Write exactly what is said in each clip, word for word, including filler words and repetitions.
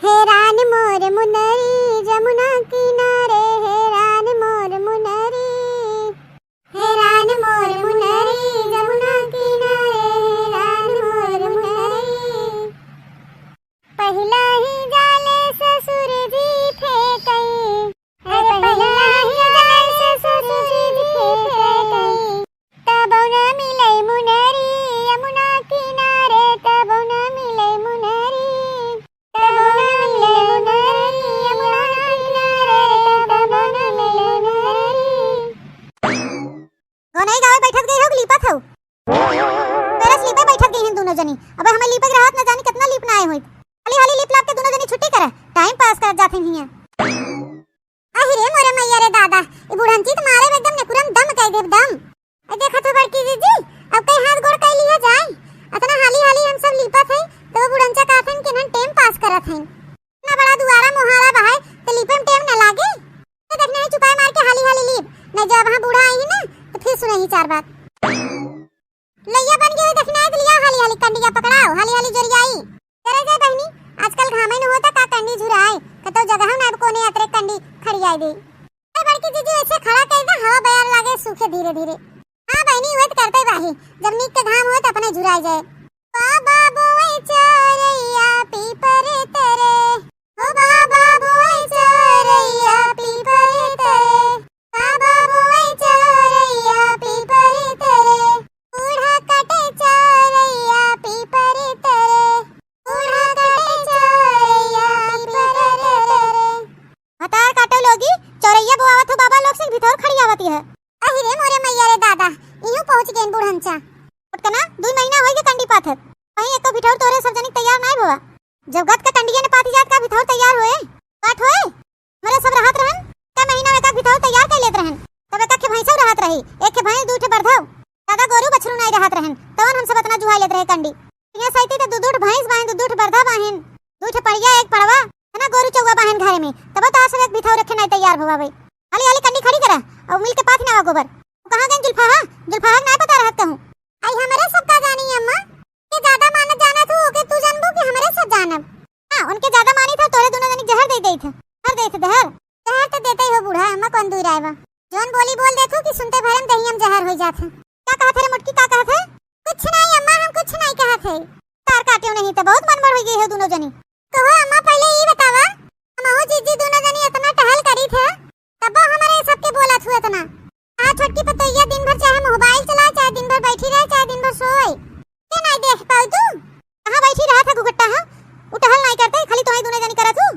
हैरान मोर मुनरी जमुना किनारे, हैरान मोर मुनरी, हैरान मोर मुनरी जमुना किनारे, हैरान मोर मुनरी। पहिला ही जाले ससुर जी फेंकई, अरे पहिला ही जाले ससुर जी फेंकई, तबौ न मिलै मुनरी यमुना किनारे, तबौ न मिलै मुनरी, तबौ न मिलै मुनरी यमुना किनारे, तबौ न मिलै मुनरी। गौनई गावे बैठत गई हो कि लीपत हो? पेरस लीपे बैठत गई हैं दुनो जनी। अब हमें लीपे के रहत न जानी कितना लीप ना आए होई। हाली हाली लीप लाप के दुनो जनी छुट्टी करे, टाइम पास करत जात हैं हियां। अहि रे मोरे मैया रे दादा, ई बुढ़ंची त मारे में एकदम नेकुरम दम कइ देब दम। ए देखत हो बड़की जीजी, अब कई हाथ गोड़ कइ लिया जाए। अतना हाली हाली हम सब लीपत हई, त वो बुढ़ंचा कहत हन कि इन्हन टेम पास करत हइन। इतना बड़ा दुआरा मोहारा बहाए, त लीपे में टेम न लागे? त देखना है चुपाए मार के हाली हाली लीप, नहीं जो अब हाँ बूढ़ा आई ही ना, त फिर सुनइही चार बात। लइया बन गई हो दखिनाई, त लिया हाली हाली कंडिया पकड़ाओ, हाली हाली जोरियाई। करे जाए बहिनी, आजकल घामे न होता का कंडी झुराए, कतौ जगह ना अब कोने अतरे कंडी खड़ियाई दे। ए बड़की जीजी ऐसे खड़ा कइ दे, हवा बयार लागे सूखे धीरे धीरे। हाँ बहिनी, उहे त करते बाही, जब नीक के घाम होए त अपने झुराई जाए। बाबा बोए चोरैया पीपर तरे, ओ बाबा बोए चोरैया पीपर तरे, बाबा बोए चोरैया पीपर तरे, बूढ़ा काटे चोरैया पीपर तरे, बूढ़ा काटे चोरैया पीपर तरे। भतार काटो लोगी, चोरैया बोआवत हो बाबा लोग से भितौर खड़ी आवत है। अहि रे मोरे मैया रे दादा, इहू पहुँच गइन बुढ़ंचा। ओटकना, दुई महीना होई गे कंडी पाथत। कहीं एको भिठौर तोरे सब जनिक तैयार नाई भवा। जब गत के कंडिया ने पाथी जात का भिठौर तैयार होए? काट होए? मरे सब रहत रहन, कै महीना में का भिठौर तैयार कर लेत रहन। तब एक खे भैंसौ रहत रही, एक खे भैंस, दू ठे बरधौ। ज्यादा गोरू बछरू नाई रहत रहन, तवन हम सब अतना जुहाई लेत रहे कंडी। यहाँ सैती त दू दू ठे भैंस बाहिन, दू दू ठे बरधा बाहिन, दू ठे पड़िया, एक पड़वा, है ना, गोरू चौवा बाहिन घरे में। तब तो सब एक भिठौर रखे नाई तैयार भवा भाई। हाली हाली कंडी खड़ी करा, और मिल के पाथ नावा गोबर। वो कहाँ गइन जुल्फाहा? जुल्फाहा के नाई पता रहत कहूँ। आई हमरे सब का जानी अम्मा, के ज्यादा मानत जानत हूँ, ओके तू जानबू कि हमरे सब जानब? हाँ, उनके ज्यादा मानी था, तोरे दुनो जनी जहर दे देई थे। जहर दे थे, जहर। जहर तो देते ही हो बूढ़ा, अम्मा कौन दूर आए बा। जौन बोली बोल देथू कि सुनते भरम दहियम जहर हो जात है। का कहत है रे मोटकी, का कहत है? कुछ नहीं अम्मा, हम कुछ नहीं कहत है। तार काटियो नहीं तो बहुत मन बड़ हो गई हो दुनो जनी। कहो अम्मा, पहले ई बतावा, हमहू जीजी दुनो जनी इतना टहल करी थे, तब हमरे सबके बोला थू इतना। आ छोटकी पतोहिया दिन भर चाहे मोबाइल चलाए, चाहे दिन भर बैठी रहे, चाहे दिन भर सोए, के नहीं देख पाऊ तू? कहाँ बैठी रहा था घुघट्टा, हाँ? उ टहल नहीं करते, खाली तुम्हें दुनो जनी करत हूँ।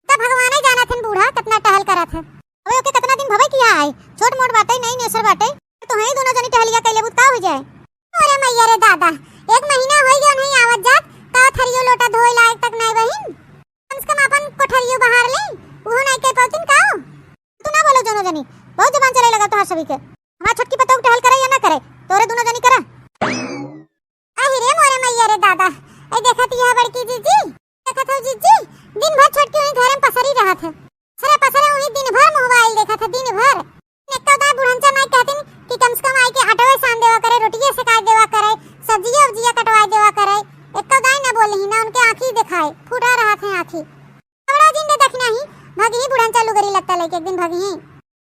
तब भगवान ही जानत हन बूढ़ा कितना टहल करत है। अबे ओके कितना दिन भवे किया है, छोट मोट बाटे, नहीं नेसर बाटे, तो ही दुनो जनी टहलिया कैले बुत का हो जाए। अरे मैया रे दादा, एक महीना हो गयो नहीं आवत जात, का थरियो लोटा धोए लायक तक नहीं बहिन। कम से कम अपन कोठरियो बहार ले, उहो नहीं कह पाउतिन का? तू ना बोलो दोनों जनी, बहुत जबान चले लगा तोहार सभी के। हमार छोटकी पतोह टहल करे या ना करे, तोरे दोनों जनी करा। अहि रे मोरे मैया रे दादा, ए देखत यह बड़की जीजी, देखत हो जीजी, दिन भर छोटकी वहीं घरे में पसरी रहत है। पसरे पसरे वहीं दिन भर मोबाइल देखत है, दिन भर। एक्को दाई बुढ़नचा नाई कहतिन कि कम से कम आई के आटवे सान देवा करे, रोटिये सेकाय देवा करे, सब्जिये उब्जिये कटवाय देवा करे। एक्को दाई ना बोलही, ना उनके आँखी देखाए, फूटा रहत है आँखी। खबड़ा जिन दे दखिना ही, भगही बुढ़नचा लुगरी लत्ता लेके एक दिन भगही।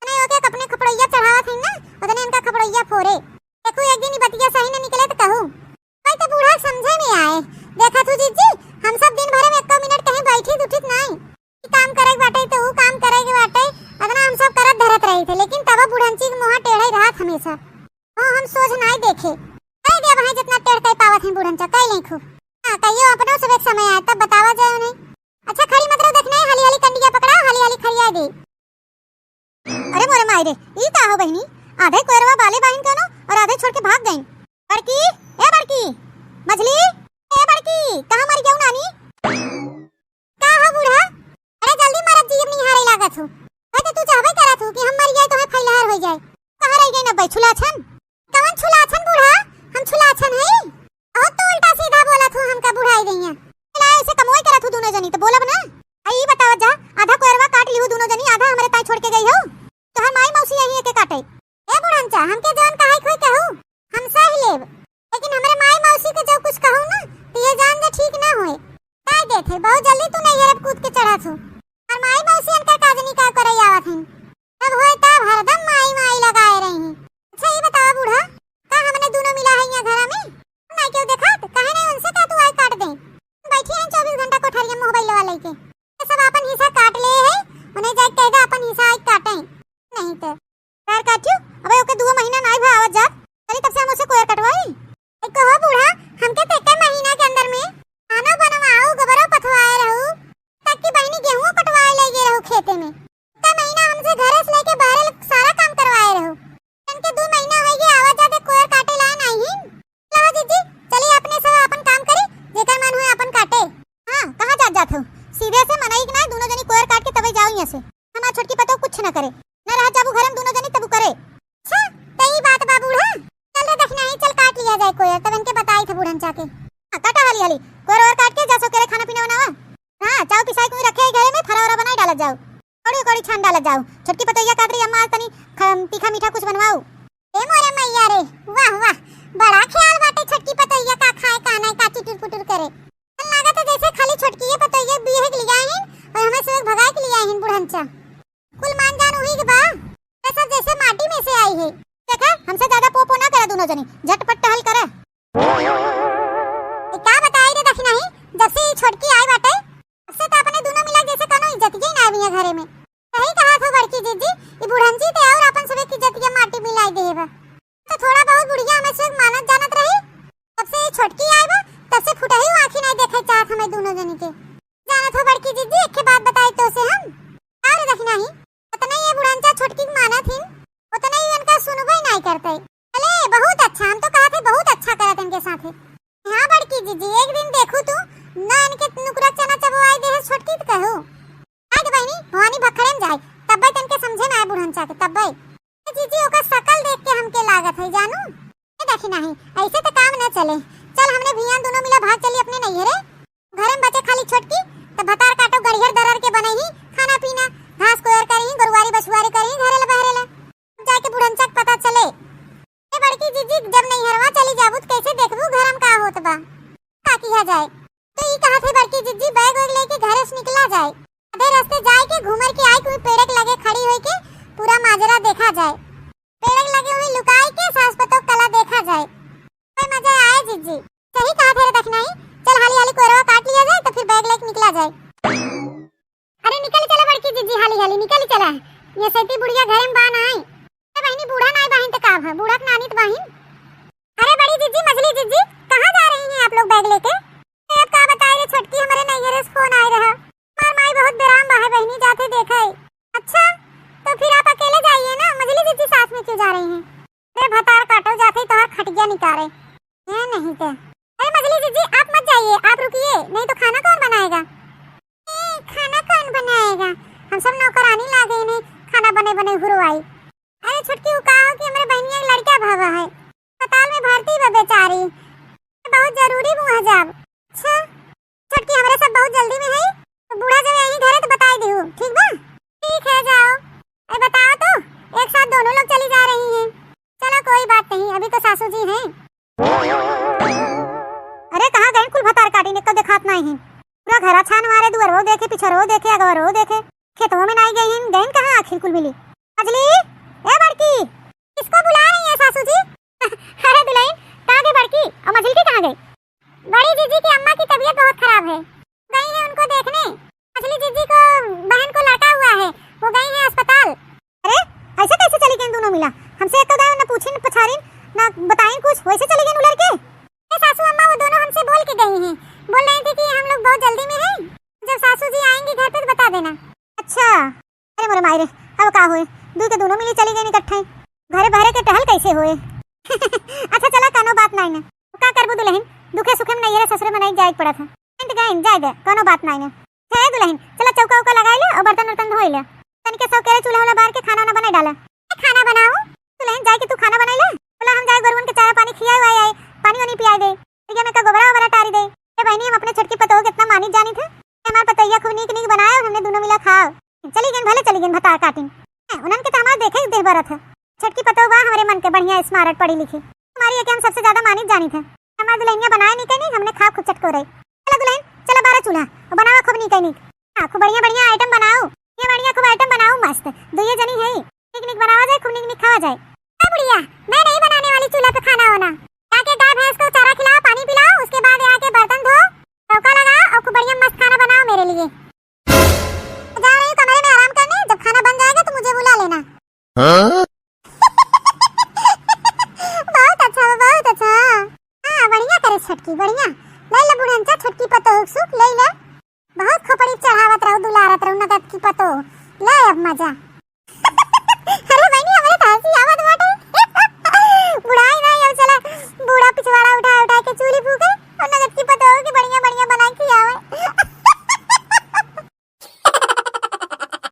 नहीं ओके अपने खपड़ोइया चढ़ावत हईन ना, ओतने इनका खपड़ोइया फोरे। देखू एक दिन ई बतिया सही न निकले त कहू। भाई तो बूढ़ा समझे में आए। देखत हू जीजी, हम सब दिन भरे में एक्को मिनट कहीं बैठित उठित नाई। ई काम करे के बाटे तो ऊ काम करे के बाटे, अतना हम सब करत धरत रही थे, लेकिन तब बुढ़नची के मुँहा टेढ़े रहत हमेशा। हाँ, हम सोझ नाई देखे। कह दिया भाई जितना टेढ़ कह पावत हैं बुढ़नचा, कह लें खूब। हाँ, कहियो अपनो सब एक समय आए तब बतावा जाए उन्हें। अच्छा खड़ी मत रहो, देखना है, हाली हाली कंडिया पकड़ा, हाली हाली खड़िया दे। अरे मोरे माई रे, ई का हो बहिनी? आधे कोयरवा बाले बाहिन कनो और आधे छोड़ के भाग गईन। बड़की, ए बड़की, मझली, ए बड़की, कहाँ मर गयो नानी? का हो बूढ़ा? अरे जल्दी मरत जीव निहारे लागत हो। है तो तू चाहबे करत हो कि हम मर जाए तो है फैलहार हो जाए। कहाँ रह गई न बे छुलाछन? कवन छुलाछन बूढ़ा? हम छुलाछन हई? बहुत तू उल्टा सीधा बोलत हो, हमका बुढ़ाई गई है। चला ऐसे कमोई करत हो दोनों जनी, तो बोलब ना। आ ई बतावत जा, आधा कोयरवा काट लिहू दोनों जनी, आधा हमरे ताई छोड़ के गई हो। तोहर माई मौसी यही एके काटे। ए बुढ़नचा, हमके जवन कहे खोई कहू, हम सह लेब, लेकिन हमरे माई मौसी के जो कुछ कहू ना, तो ये जान जा ठीक ना होए। कह देत है, बहुत जल्दी तू नैहर अब कूद के चल हमार माई मौसी इनकर का जनी का करे आवत हईं। तब होए तब हरदम माई माई लगाए रही हैं। अच्छा, ई बतावा बूढ़ा, का हमने दुनो मिला है यहाँ घरा में? नाहीं केहू देखात, काहे नाहीं उनसे का तू आई काट दे? बैठी हैं चउबीस घंटा कोठरिया मोबाइलवा लइके। ये सब आपन हिस्सा काट ले है, उन्हें जाके कह दे आपन हिस्सा आई काटे। नहीं तो। कोयर काटियो, अबे ओके दुओ महीना नाहीं भा आवत जात। चली तब से हम उसे कोयर कटवाई। ए कहो बूढ़ा, हमके तो एक महीना के अंदर में खानो बनवाऊ, गोबरो पथवाए रहू, तक की बहिनी गेहूं कटवाए ले गए रहू खेते में। एक महीना हमसे घरे से लेके बाहरे ले सारा काम करवाए रहू। इनके दो महीना हो गए, आवा जाते कोयर काटे लाए नाहीं। लो जीजी, चली अपने सब अपन काम करी, जेकर मन होए अपन काटे। हाँ, कहाँ जात जात हो? सीधे से मनई के ना, दुनो जनी कोयर काट के तबे जाओ यहाँ से। हमार छोटकी पतोह कुछ न करे, न रह जाबू घर में दुनो जनी तबू करे। अच्छा, त ई बात बा बूढ़ा। चल रे दखिनाही, चल काट लिया जाए कोयर, तब इनके बताई थे बूढ़न चाके। हाँ, काटा हाली हाली, कोयर ओयर काट के जा सो करे खाना पीना बनावा। हाँ, चाउ पिसाई कुई रखे है घरे में, फरा ओरा बनाई डालत जाओ। कौड़ी कौड़ी छान डालत जाओ। छोटकी पतोहिया कहत रही, "अम्मा, आज तनी ख-, तीखा मीठा कुछ बनवाओ।" ए मोरे मैया रे, वाह, वाह, बड़ा ख्याल बाटे छोटकी पतोहिया का खाए का नाई का चुटुर पुटुर करे। चल लागत है जैसे खाली छोटकी ये पतोहिया बियाह के लिए आए हैं और हमें से भगाए के लिए आए हैं बुढ़नचा। कुल मान जान उही के बा, ये सब जैसे माटी में से आई है। देखा, हमसे ज्यादा पो पो ना करे दुनो जनी, झटपट टहल करे। ए, का बताई रे दखिनाही, जब से ई छोटकी आई बाटे, तब से त अपने दुनो मिला जैसे कौनो इज्जतिये ना आवी है घरे में। सही कहा थो बड़की जीजी, ई बुढ़नची ते और अपन सबे की इज्जतिया माटी मिलाई दे बा। तो थोड़ा बहुत बुढ़िया हमें से मानत जानत रही, तब से ई छोटकी आई बा, तब से फुटही आँखी नहीं देखे चाहत हमें दुनो जनी के। जानत हो बड़की जीजी, एक बात बताई तो से हम, और दखिनाही, उतना ये बुढ़नचा छोटकी के मानत हिन, उतना ही इनका सुनबे नहीं करते। अले, बहुत अच्छा, हम तो कहत है, बहुत अच्छा करत इनके साथे। हाँ बड़की जीजी, एक दिन देखू तू, ना इनके नुकरा चना चबवाई दे है छोटकी त कहू। आज बहिनी, भवानी भखड़े में जाए, तब्बे तनके समझे में आए बुढ़नचा के, तब्बे। ए जीजी, ओकर शकल देख के हमके लागत है, जानू। ए दखिनाही, ऐसे त काम न चले। चल, हमने भियान दुनो मिला भाग चली अपने नैहरे। घरे में बचे खाली छोटकी, त भतार काटो गड़ियर दरर के बनई ही, खाना पीना, घास कोयर करी, गोरुआरी बछुआरी करी, घरे ले बहरे ले। जाके बुढ़नचा के पता चले। ए बड़की जीजी, जब नैहरवा चली जाबू त कैसे देखबू घर में का होत बा? का किया जाए? तो ई कहा थे बड़की जीजी, बैग वैग लेके घरे से निकला जाए। आधे रास्ते जाए के घूमर के आए, कोई पेड़ के लगे खड़ी होई के पूरा माजरा देखा जाए। पेड़ के लगे हुई लुकाई के सास पतोह कला देखा जाए। कोई मजा आए जीजी। सही कहा थे रे दखिनाही, चल हाली हाली कोयरवा काट लिया जाए तो फिर बैग लेके निकला जाए। अरे निकल चला बड़की जीजी, हाली हाली निकल चला। ये सेती बुढ़िया घरे में बा ना आई। अरे बहिनी, बूढ़ा नाई बाहिन त का भा, बूढ़ा के नानी त बाहिन। अरे बड़ी जीजी, मझली जीजी, कहाँ जा रही हैं आप लोग बैग लेके? ए, अब का बताए रे छोटकी, हमरे नैहरे से फोन आए रहा। हमार माई बहुत बेराम बा है बहिनी, जाते देखा है। अच्छा, तो फिर आप अकेले जाइए ना, मझली जीजी साथ में क्यों जा रही हैं? अरे भतार काटो जाते ही तोहार खटिया निकारे। ए नहीं तो। अरे मझली जीजी, आप मत जाइए, आप रुकिए, नहीं तो खाना कौन बनाएगा? ए, खाना कौन बनाएगा? हम सब नौकरानी लागे ने खाना बने बने हुरवाई। अरे छोटकी, उ का हो कि हमरे बहिनिया के लड़का भवा है, अस्पताल में भर्ती बा बेचारी, बहुत जरूरी मुँह जाब। अच्छा छोटकी, हमरे सब बहुत जल्दी में है, तो बूढ़ा जब यहीं घरे तो बताई दिहू, ठीक बा? ठीक है, जाओ। ए बताओ तो, एक साथ दोनों लोग चली जा रही हैं। चलो कोई बात नहीं, अभी तो सासू जी हैं। अरे कहाँ गईं कुल भतार काटिन, एक्को देखात नाहीं। पूरा घरा छान मारे, दुअरवो देखे, पिछरवो देखे, अगवरवो देखे, खेतवो में नाहीं गईं, गईं कहाँ आखिर कुल मिली? मझली, ए बड़की, किसको बुला रही है सासू जी? अरे दुलहिन, कहाँ गई बड़की? और मझली की कहाँ गई? बड़ी जीजी की अम्मा की तबीयत बहुत खराब है, गई है उनको देखने। मझली जीजी को, बहन को लड़का हुआ है, वो गई है अस्पताल। अरे, ऐसे कैसे चली गईं दुनो मिला? हमसे एक्को दाईं न पूछिन, पछारिन, न बताइन कुछ, वैसे चली गईं उलर के? ए सासू अम्मा, वो दोनों हमसे बोल के गई हैं, बोल रही थी कि हम लोग बहुत जल्दी में हैं, जब सासू जी आएंगी घर पे तो बता देना। अच्छा, अरे मोरे माई रे, अब का होए, दुई के दुनो मिली चली गईं इकट्ठे, घरे बहरे के टहल कैसे होए? अच्छा चला, कौनो बात नाई न, का करबू दुलहिन, दुखे सुखे में नैहरे ससुरे मनई जाए के पड़त है। गईं त गईं, जाए दे, कौनो बात नाई न। हे दुलहिन, चला चौका लगाई ले और बर्तन उर्तन धोई ले। तनिके सौकेरे चूल्हा वाला बार के खाना वाना बनाई डाला। ए, खाना बनाऊ? दुलहिन, जाए के तू खाना बनाई ले। बोला हम जाए गोरुअन के चारा पानी खियाए उआए आए, पानी वानी पियाए दे। भैया में का गोबरा वोबरा टारी दे। ए बहिनी, हम अपने छोटकी पतोह के इतना मानित जानित है। हमार पतोहिया खूब नीक नीक बनाए और हमने दुनो मिला खाओ। चली गईं, भले चली गईं भतार काटिन। ए, उन्हन के तो हमार देखे के देह बरत है। छोटकी पतोह बा हमरे मन के बढ़िया, smart, पढ़ी लिखी। हमारी एके हम सबसे ज्यादा मानित जानित है। हमार दुलहिनिया बनाए नीक नीक, हमने खा खूब चटकोरे। चला दुलहिन, चला बारा चूल्हा और बनावा खूब नीक नीक। खूब बढ़िया बढ़िया आइटम बनाऊ, ये बढ़िया खूब आइटम बनाऊ, मस्त। दुइये जनी है, निक निक बनावा जाए, खूब निक निक खावा जाए। ए बुढ़िया, मैं नहीं बनाने वाली चूल्हा पे खाना वाना। जाके गाय भैंस को चारा खिलाओ, पानी पिलाओ, उसके बाद आके बर्तन धो, चौका लगाओ और खूब बढ़िया मस्त खाना बनाओ मेरे लिए। जा रही हूँ कमरे में आराम करने, जब खाना बन जाएगा तो मुझे बुला लेना। हाँ? बहुत अच्छा बा, बहुत अच्छा। हाँ, बढ़िया करे छोटकी, बढ़िया। ले ले बुढ़नचा, छोटकी पतोह सुख ले ले। बहुत खोपड़ी चढ़ावत रहू, दुलारत रहू नगद की पतोह। ले अब मजा।